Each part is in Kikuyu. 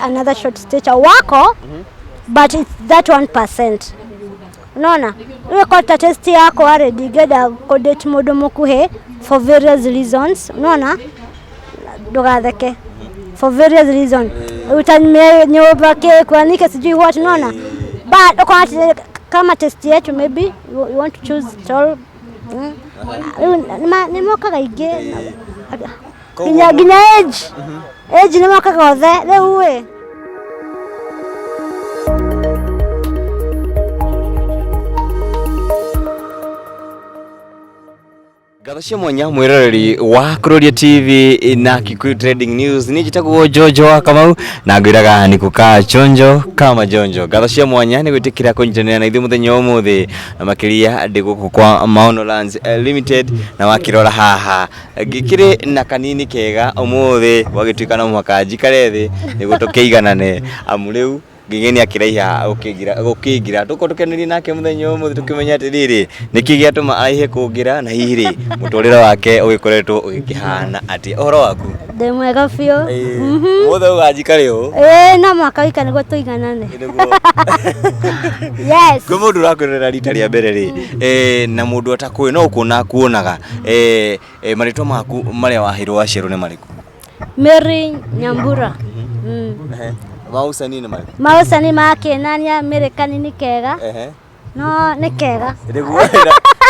another short stature wako, but it's that 1%. Unaona, rĩu korwo ta test yakwa rĩ, ndingĩenda kũ date mũndũ mũkuhĩ for various reasons. Unaona, ndũgatheke, for various reasons, utanyumia nyũmba kĩ kwanike sijui what. Unaona, but ukaona ati kama test yetu, maybe you want to choose tall. Rĩu nĩ mokaga ingĩ nginya age nĩ mokaga othe rĩu ĩ. Ngatho cia mwanya mwiroreri wa Kururia TV na Kikuyu Trading News. Niĩ njĩtagwo Jojo wa Kamau na ngwĩraga nĩ gũka chonjo kama jonjo. Ngatho cia mwanya nĩ gwĩtĩkĩra kũnyitanĩra na ithuĩ mũthenya wa ũmũthĩ, na makĩria ndĩ gũkũ kwa Maono Lands Limited, na wakĩrora haha ngĩkĩrĩ na kanini kega ũmũthĩ, gwagĩtuĩka no mũhaka njikare thĩ nĩguo tũkĩiganane, amu rĩu Ngĩngĩ nĩ akĩraiha gũkĩngira. Tũkorwo tũkenanĩrie nake mũthenya ũmũthĩ, tũkĩmenya atĩrĩrĩ, nĩkĩ gĩatũma araihe kũngĩra, na hihi rĩ, mũtũrĩre wake ũgĩkoretwo ũgĩkĩhana atĩa? Ũhoro waku? Ndĩ mwega biũ. Mũthĩ ũganjikare ũũ? Ĩĩ, no mũhaka wĩikare nĩguo tũiganane. Nĩguo. Yes. Kwĩ mũndũ ũrakwĩrorera rita rĩa mbere rĩ, na mũndũ atakũĩ no kuona akuonaga, marĩtwa maku marĩa waheirwo waciarwo nĩ marĩkũ? Mary Nyambura. Ma usanii nĩ marĩkũ? Maũcani ma kĩnania Mary kanini kega. No nĩ kega. Nĩguo,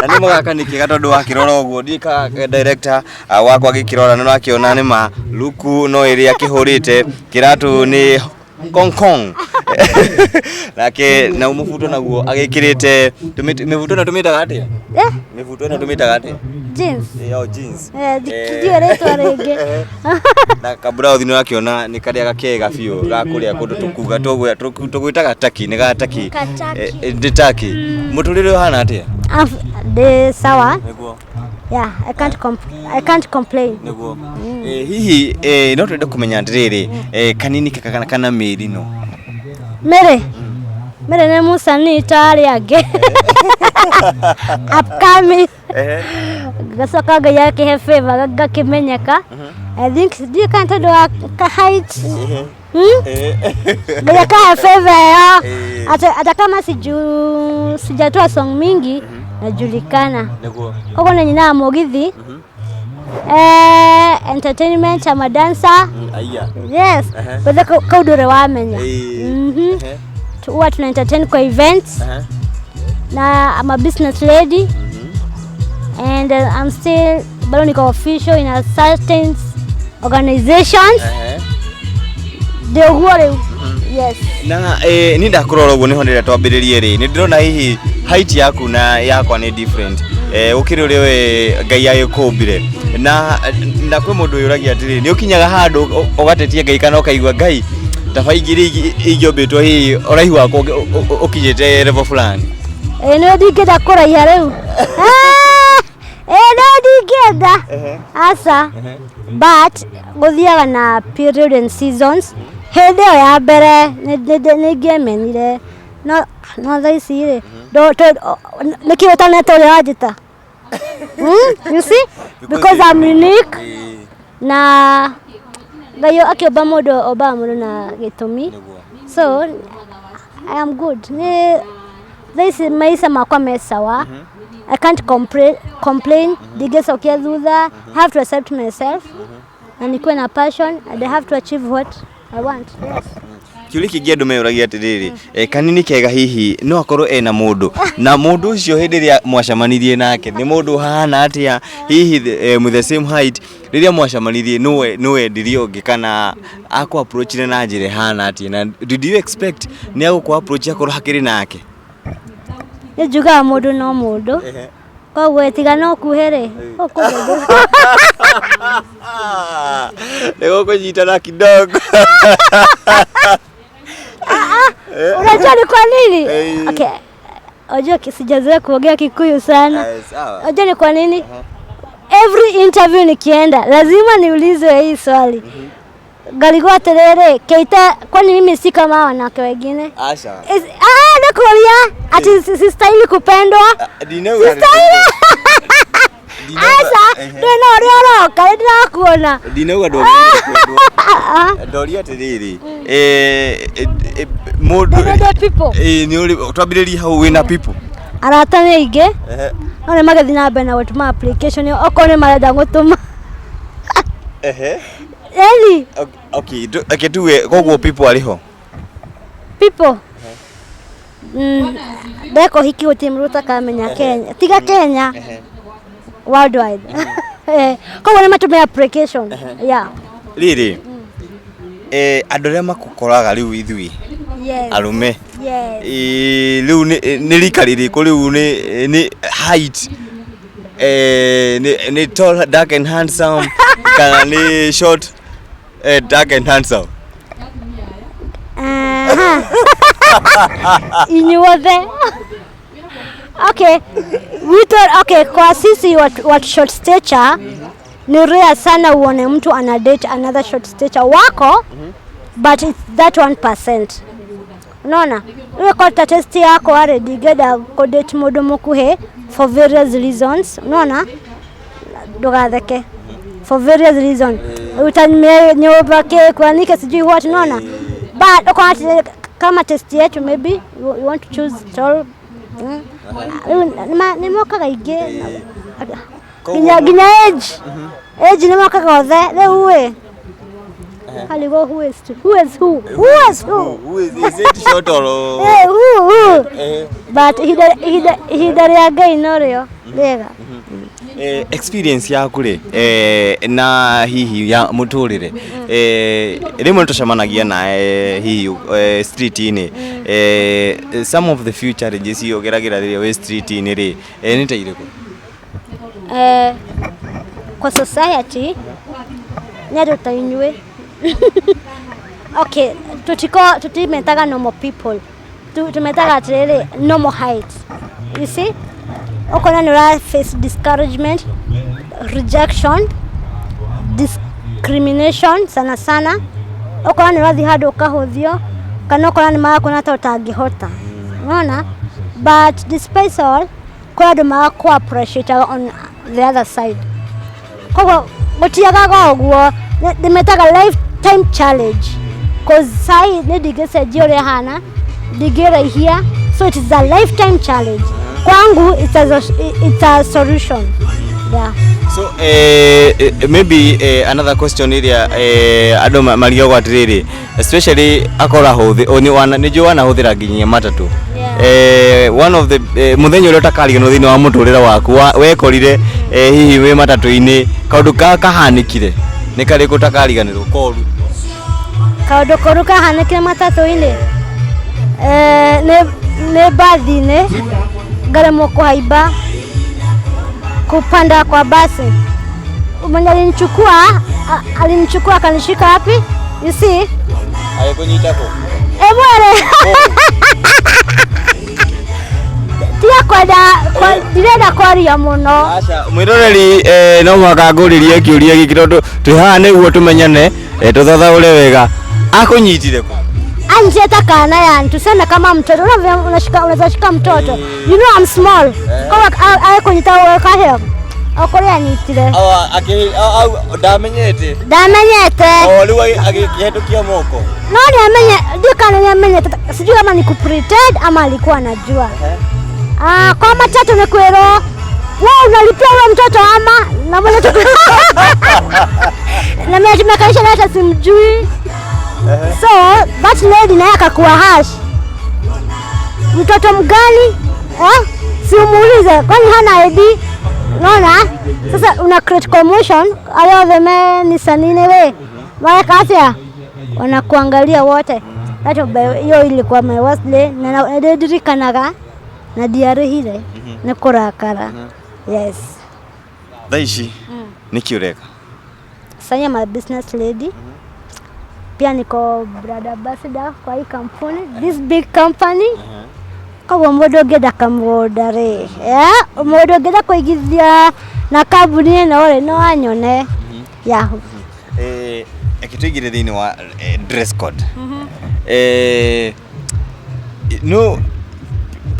na nĩ mũgaka nĩ kĩega, tondũ wakĩrora ũguo ndiĩ ka director wakwa agĩkĩrora nĩ ũrakĩona nĩ ma luku no ĩrĩa akĩhũrĩte kĩratũ nĩ Kong Kong nake, na mũbuto naguo agĩkĩrĩte mĩbuto ĩno tũmĩtaga atĩa? Eh? Mĩbuto ĩno tũmĩtaga atĩa? Jeans. Ĩyo jeans. Eh, ndiũĩ rĩtwa rĩngĩ. Na kaburauthi nĩ ũrakĩona nĩ karĩa gakega biũ ga kũrĩa kũndũ tũkuga tũgwĩtaga taki, nĩ ga taki. Kataki. Nĩ taki. Mũtũrĩre ũhana atĩa? Ndĩ sawa. Nĩguo. Yeah, I can't complain. Nĩguo. Hihi no twende kũmenya atĩrĩrĩ, kanini kaka kana mĩri no Mary. Mary nĩ mũcanii ta arĩa angĩ. Upcoming. Ngacoka Ngai akĩhe favor ngakĩmenyeka. I think ndiũĩ kana tondũ wa ka height. Ngai akahe favor ĩyo. Hata kama sijatoa song mingi, najulikana. Nĩguo. Koguo nĩ nyinaga mũgithi. Entertainment, I'm a dancer. Aya. Yes. But kau ndũrĩ wamenya. Huwa tuna entertain kwa events na I'm a business lady and I'm still bado niko official in a certain organizations. Ndio ũguo rĩu. Yes. Na ni ndakũrora ũguo nĩho ndĩrĩa twambĩrĩrie rĩ, nĩ ndĩrona hihi height yaku na yakwa nĩ different, gũkĩrĩ ũrĩa we Ngai agĩkũmbire, na kwĩ mũndũ ũyũragia atĩrĩrĩ, nĩ ũkinyaga handũ ũgatetia Ngai kana ũkaigua Ngai taba ingĩ ingĩombĩtwo hihi ũraihu wakwa ũkinyĩte level fulani? Ĩĩ, nĩ ndingĩenda kũraiha rĩu. Ah, ĩĩ, nĩ ndingĩenda. Aca. But gũthiaga na period and seasons. Hĩndĩ ĩyo ya mbere nĩ ingĩemenire. No thaa ici rĩ, nĩkĩ ũtaneta ũrĩa wanjĩta? You see? Because I'm unique. Na Ngai akĩũmba mũndũ ombaga mũndũ na gĩtũmi. So I am good. Nĩ thaa ici maica makwa me sawa. I can't complain. Ndingĩcokia thutha. I have to accept myself na nikuwe na passion and I have to achieve what I want. Yes. Kĩũria kĩngĩ andũ meyũragia atĩrĩrĩ, kanini kega hihi no akorwo ena mũndũ, na mũndũ ũcio hĩndĩ ĩrĩa mwacemanirie nake nĩ mũndũ ũhana atĩa hihi, with the same height, rĩrĩa mwacemanirie nĩ wendirie ũngĩ kana akũ approachire na njĩra ĩhana atĩa, na did you expect nĩ agũkũ approach akorwo hakĩrĩ nake? Nĩ njugaga mũndũ no mũndũ. Koguo tiga no kuhe rĩ, ũkũgũthũ. Nĩ gũkũnyitana kidogo. Unajua ni kwa nini? Eh. Okay. Unajua sijazoea kuongea Kikuyu sana. Sawa. Unajua ni kwa nini? Every interview nikienda lazima niulizwe hii swali. Ngarigwo atĩrĩrĩ, Keita, kwani mimi si kama wanawake wengine? Aca. Nakuuria ati sistahili kupendwa? Ndinauga. Sistahili. Aca, ndũĩ no ũrĩa ũroka, nĩ ndĩrakuona. Ndinauga ndwagĩrĩire kwendwo. Ndoria atĩrĩrĩ, mũndũ Ndĩ people. Nĩ ũrĩ twambĩrĩrie hau, wĩna people? Arata nĩ aingĩ, no nĩ magĩthiĩ na mbere na gũtũma application okorwo nĩ marenda gũtũma. Yani. Okay, reke tuge koguo people arĩ ho. People, ndeka ũhiki gũtirĩ mũndũ ũtakamenya Kenya, tiga Kenya, worldwide. Koguo nĩ matũme application, yeah. Rĩrĩ, andũ arĩa makũkoraga rĩu ithuĩ arũme, rĩu nĩ rika rĩrĩkũ rĩu, nĩ height, nĩ tall, dark and handsome, kana nĩ short, dark and handsome? Aha. Inyuothe. Okay. Wito, okay, kwa sisi watu short stature ni rare sana uone mtu ana date another short stature wako, but it's that 1%. Unaona? Wewe kwa taste yako are ndigenda ku date mundu mukuhi for various reasons. Unaona? Ndugatheke. For various reasons. Utanyumia nyumba ke kuanika sijui what, unaona? But uko kama taste yetu maybe you want to choose tall. Nĩ mokaga ingĩ nginya age nĩ mokaga othe rĩu ĩ harigwo who is who is who who is who. Who is it short or Who but ihinda rĩa Ngai no rĩo rĩega. Experience yaku rĩ, na hihi ya mũtũrĩre, rĩmwe nĩtũcemanagia nawe hihi street-inĩ, some of the few challenges ũgeragĩra rĩrĩa wĩ street-inĩ rĩ, nĩ ta irĩkũ? Kwa society nĩ andũ ta inyuĩ, okay, tutiko tutimetaga normal people. Tumetaga atĩrĩrĩ normal height, you see, ũkona nĩ ũra face discouragement, rejection, discrimination sana sana. Ũkona nĩ ũrathiĩ handũ ũkahũthio kana ũkona nĩ marakuona ta ũtangĩhota, unaona? But despite all, kwĩ andũ maraku appreciate on the other side, koguo gũtiagaga ũguo. Ndĩmetaga lifetime challenge, cause sai nĩ ndingĩcenjia ũrĩa hana, ndingĩraihia, so it is a lifetime challenge kwangu. It's a solution, yeah. So maybe another question ĩrĩa andũ marigagwo atĩrĩrĩ, especially akora hũthĩ nĩ njũĩ wanahũthĩra nginya matatũ. One of the mũthenya ũrĩa ũtakariganĩrwo thĩinĩ wa mũtũrĩre waku wekorire hihi wĩ matatũ-inĩ, kaũndũ ka kahanĩkire nĩ karĩkũ ũtakariganĩrwo koru? Kaũndũ koru kahanĩkire matatũ-inĩ, nĩ mbathi-inĩ ngaremwo kũhaimba, kupanda kwa basi. Mwenye alinichukua, alinichukua akanishika wapi, you see. Agĩkũnyita kũ? Mwere tiga kwenda ndirenda kwaria mũno. Aca mwĩroreri, no mũhaka ngũrĩrie kĩũria gĩkĩ tondũ twĩ haha nĩguo tũmenyane, tũthathaũre wega. Akũnyitire kũ? Anje ta kana, yani tuseme kama mtoto. Unavyo unashika, unaweza shika mtoto, you know I'm small, kwa ayekunyita kahe okorĩa anyitire. Ndamenyete? Ndamenyete. O rĩu agĩkĩhetũkia moko? No ni amenye, ndio kana ni amenyete, sijui kama ni kupretend ama alikuwa anajua. Ah, kwa matatu ni kwĩrwo wewe unalipia huyo mtoto ama na mwenye na mimi tumekaisha na hata simjui. So that lady naye akakuwa harsh. Mtoto mgani? Eh? Si umuulize kwani hana ID? Unaona? Sasa una create commotion, ayo the men ni sanine we. Mareka atia wanakuangalia wote. Hiyo ilikuwa my worst day na ndirikanaga na ndiarĩhire nĩ kũrakara. Yes. Thaa ici nĩkĩ ũreka? Sasa I'm a business lady. Pia niko brand ambassador kwa hii kampuni, this big company. Koguo mũndũ ũngĩenda kamũgũnda rĩ, yeah, mũndũ ũngĩenda kũigithia na kambuni ĩno rĩ, no anyone. Yeah. Reke tũingĩre thĩinĩ wa dress code. No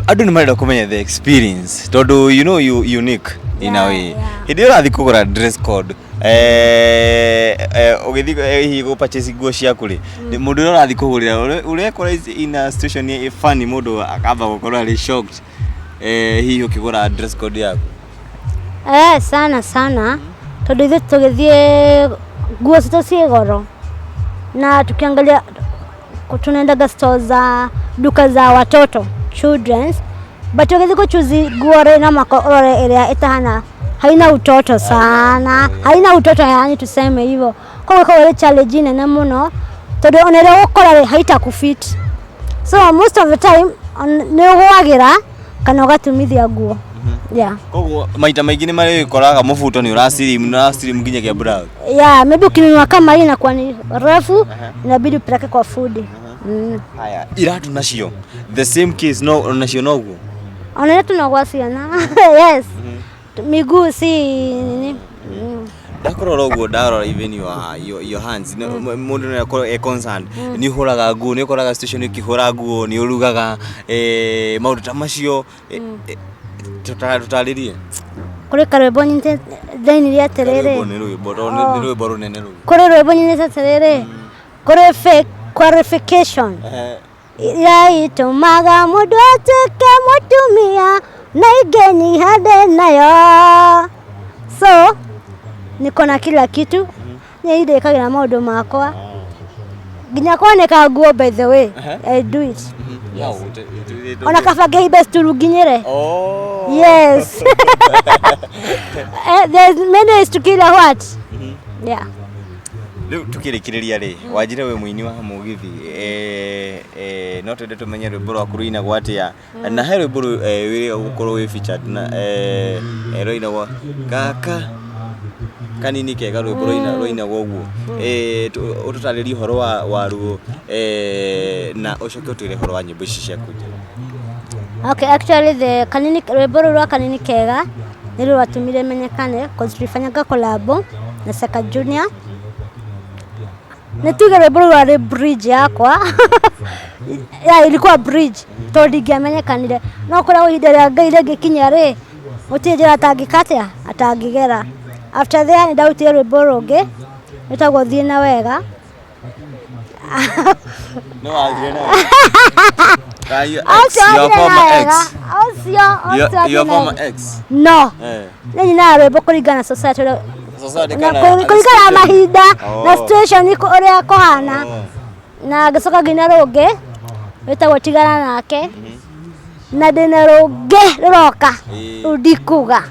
andũ nĩ marenda kũmenya the experience tondũ you know you unique. In a Yeah, way. yeah. Hĩndĩ ĩyo ũrathiĩ kũgũra dress code, ũgĩthiĩ hihi gũ purchase nguo ciaku rĩ, mũndũ ũrĩa ũrathiĩ kũgũrĩra, ũrekora is in a situation funny, mũndũ akamba gũkorwo arĩ shocked, hihi ũkĩgũra dress code yaku? Eh, sana sana, tondũ ithuĩ tũgĩthiĩ nguo citũ ciĩ goro, na tukiangalia tunaendaga store za duka za watoto, children's, but ũgĩthiĩ gũchuzi nguo rĩ, no maka ũrore ĩrĩa ĩtahana haina utoto sana, haina utoto, yani tuseme hivyo. Koguo ĩkoragwo ĩrĩ challenge nene mũno, tondũ ona ĩrĩa ũgũkora rĩ, haitakufit. So most of the time nĩ ũgwagĩra kana ũgatumithia nguo, yeah. Koguo maita maingĩ nĩ marĩa ũkoraga mũbuto nĩ ũracirimu, nĩ ũracirimu nginyagia blouse. Yeah, maybe ukinunua kama hii inakuwa ni refu, inabidi upeleke kwa fundi. Haya, iratu nacio the same case, no nacio noguo? Ona ile tunagwa ciana, yes, miguu si nini. Ndakorora ũguo, ndarora even your hands, mũndũ no akorwo e concerned nĩ ũhũraga nguo, nĩ ũkoraga situation ũkĩhũra nguo, nĩ ũrugaga, maũndũ ta macio, tũtarĩrie. Kũrĩ karwĩmbo nyitĩte ndainirie atĩrĩrĩ. Rwĩmbo nĩ rwĩmbo, tondũ nĩ rwĩmbo rũnene rũu. Kũrĩ rwĩmbo nyinĩte atĩrĩrĩ, kũrĩ fake qualification iria itũmaga mũndũ atuĩke mũtumia na ingĩnyiha ndĩ nayo. So niko na kila kitu, niĩ ndĩkagĩra maũndũ makwa, nginya kwanĩka nguo. By the way, I do it. Ona kaba ngĩhimbe sturu nginyĩre. Oh. Yes. There's many ways to kill a what, yeah. Rĩu tukĩrĩkĩrĩria rĩ, wanjire wĩ mũini wa mũgithi, no twende tũmenye rwĩmbo rwaku rũinagwo atĩa, na he rwĩmbo wĩrĩga gũkorwo wĩ featured na rũinagwo gaka kanini kega, rwĩmbo rũinagwo ũguo. Ũtũtarĩrie ũhoro wa waruo, na ũcoke ũtwĩre ũhoro wa nyĩmbo ici ciaku njerũ. Okay, actually the kanini, rwĩmbo rũu rwa Kanini Kega nĩ rwatũmire menyekane, cause tulifanyaga collabo na Seka Junior. Nĩ tuge rwĩmbo rũu rwarĩ bridge yakwa. Yeah, ilikuwa bridge, tondũ ndingĩamenyekanire, no kũrĩa ihinda rĩa Ngai rĩngĩkinya rĩ, gũtirĩ njĩra atangĩka atĩa atangĩgera. After there nĩ ndarutire rwĩmbo rũngĩ rwĩtagwo Thiĩ na Wega. No wathire na wega. Ũcio Your Thiĩ na former Wega ex. ũcio. Your ũcio your Thiĩ na former Wega. ex. No. Nĩ nyinaga rwĩmbo kũringana na society ũrĩa Society na kana kũringana na mahinda na Oh. situation ũrĩa kũhana. Oh. Na ngĩcoka ngĩina rũngĩ rwĩtagwo Tigana Nake, na ndĩna rũngĩ rũroka. Rĩu ndikuga,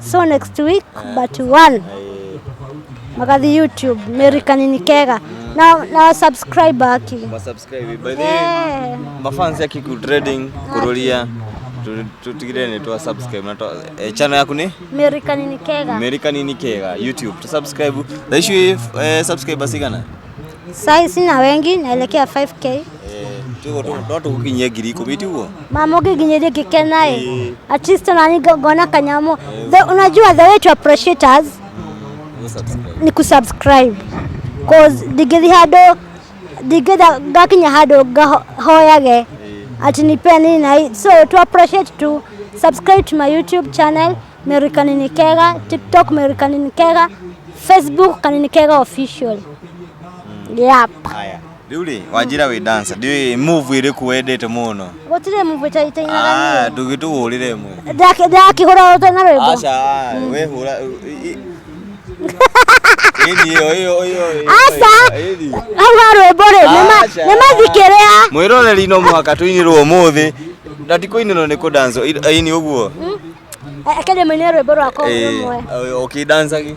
so next week but one magathi YouTube, Mary Kanini Kega, na subscribe aki. Ma subscribe, by the way. Mafans ya Kikuyu Trading kururia, tutigire nĩ twa subscribe na twa channel yaku nĩ Mary Kanini Kega. Mary Kanini Kega YouTube, tu subscribe. Thaa ici subscribers cigana? Sai sina wengi, naelekea 5K. Tugo no tũgũkinyia 10,000, tiguo? Mama, ũngĩnginyĩria ngĩkena ĩ, at least nani ngona kanyamu. Unajua the way to appreciate us Subscribe. Ni kusubscribe, cause ndingĩthiĩ handũ, ndingĩenda ngakinya handũ ngahoyage ati nipe nini na hii. So to appreciate, to subscribe to my YouTube channel, Mary Kanini Kega, TikTok Mary Kanini Kega, Facebook Kanini Kega Official. Yep. Haya, rĩu rĩ, wanjĩra wĩ dancer, ndiũĩ move ĩrĩkũ wendete mũno? Gũtirĩ move itainaga. Ah, ndũgĩtũhũrĩre ĩmwe. Ndakĩhũra na rwĩmbo? Aca, we hũra ĩni ĩyo ĩyo ĩyo. Aca. Ĩni. Hau ha rwĩmbo rĩ, Aca. nĩ mathikĩrĩa. Mwĩroreri, no mũhaka tũinĩrwo ũmũthĩ, na ti kũinĩrwo, nĩ kũdanco ĩni ũguo. Akende mũine rwĩmbo rwakwa rũmwe. Ũkĩdancagi.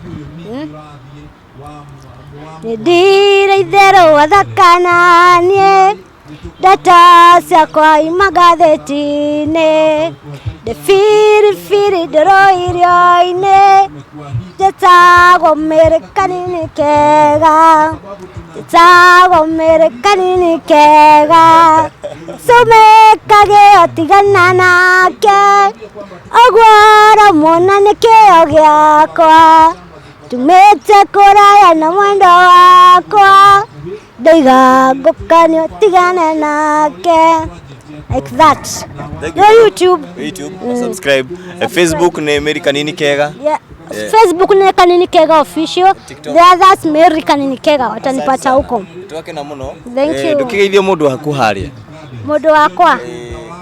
Nĩ ndire itherũ wathakana niĩ, ndata ciakwa imagathĩti-inĩ, ndĩ biribiri ndũrũ irio-inĩ, njĩtagwo Mary Kanini Kega, njĩtagwo Mary Kanini Kega, cumĩkagĩo tigana nake, ũguo ũramuona nĩ kĩo gĩakwa, tumĩte kũraya na mwendo wakwa, ndaiga ngũkanio tigane nake. Like that. Thank you. No YouTube. YouTube, subscribe. Facebook nĩ Mary Kanini Kega. Yeah. Facebook ni Kanini Kega Official. TikTok. The others Mary Kanini Kega, watanipata huko. Twakena mũno. Thank you. Ndũkĩgeithie mũndũ waku harĩa. Mũndũ wakwa.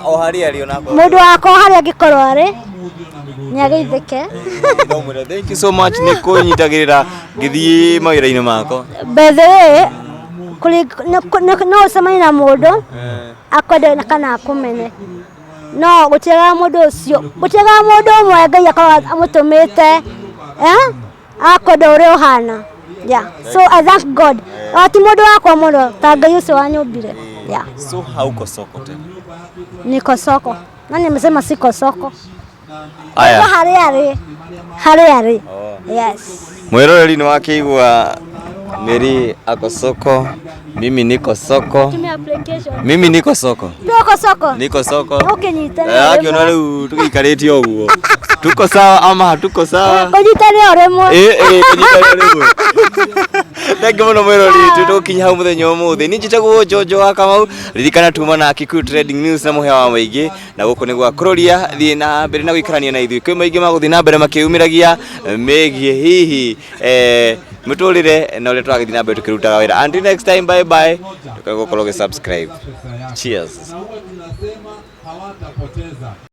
O harĩa arĩ onako. Mũndũ wakwa harĩa angĩkorwo arĩ nĩ ageithĩke. No mwĩre thank you so much nĩ kũnyitagĩrĩra ngĩthiĩ mawĩra-inĩ makwa. By the way, no ũcemanie na mũndũ akwende na kana akũmene, no gũtiagaga mũndũ ũcio, gũtiagaga mũndũ ũmwe Ngai akorwo amũtũmĩte, eh, akwenda ũrĩa ũhana. Yeah, so I thank God. O ti mũndũ wakwa mũno ta Ngai ũcio wanyũmbire. Yeah. So hauko soko tena? Niko soko na nimesema siko soko. Aya. Harĩa arĩ, harĩa arĩ. Yes. Mwĩroreri nĩ wakĩigua Mary ako soko, mimi niko soko. Tumia application. Mimi niko soko. Pia uko soko? Niko soko. Ũkĩnyitana. Akiona rĩu tũgĩikarĩte ũguo. Tuko sawa ama hatuko sawa? Kũnyitana o rĩmwe. Ĩ kũnyitana rĩmwe. Thank you mũno mwĩroreri witũ, tũgũkinya hau mũthenya ũmũthĩ. Niĩ njĩtagwo Jojo wa Kamau. Ririkana tuma na Kikuyu Trading News na mũhĩa wa maingĩ, na gũkũ nĩ gwa Kuroria. Thiĩ na mbere na gũikarania na ithuĩ, kwĩ maingĩ magũthiĩ na mbere makĩyumĩragia megiĩ hihi mũtũrĩre na ũrĩa tũragĩthiĩ na mbere tũkĩrutaga wĩra. Until next time, bye bye. Ndũkae gũkorwo ũgĩ subscribe. Cheers. Na huwa tunasema hawatapoteza.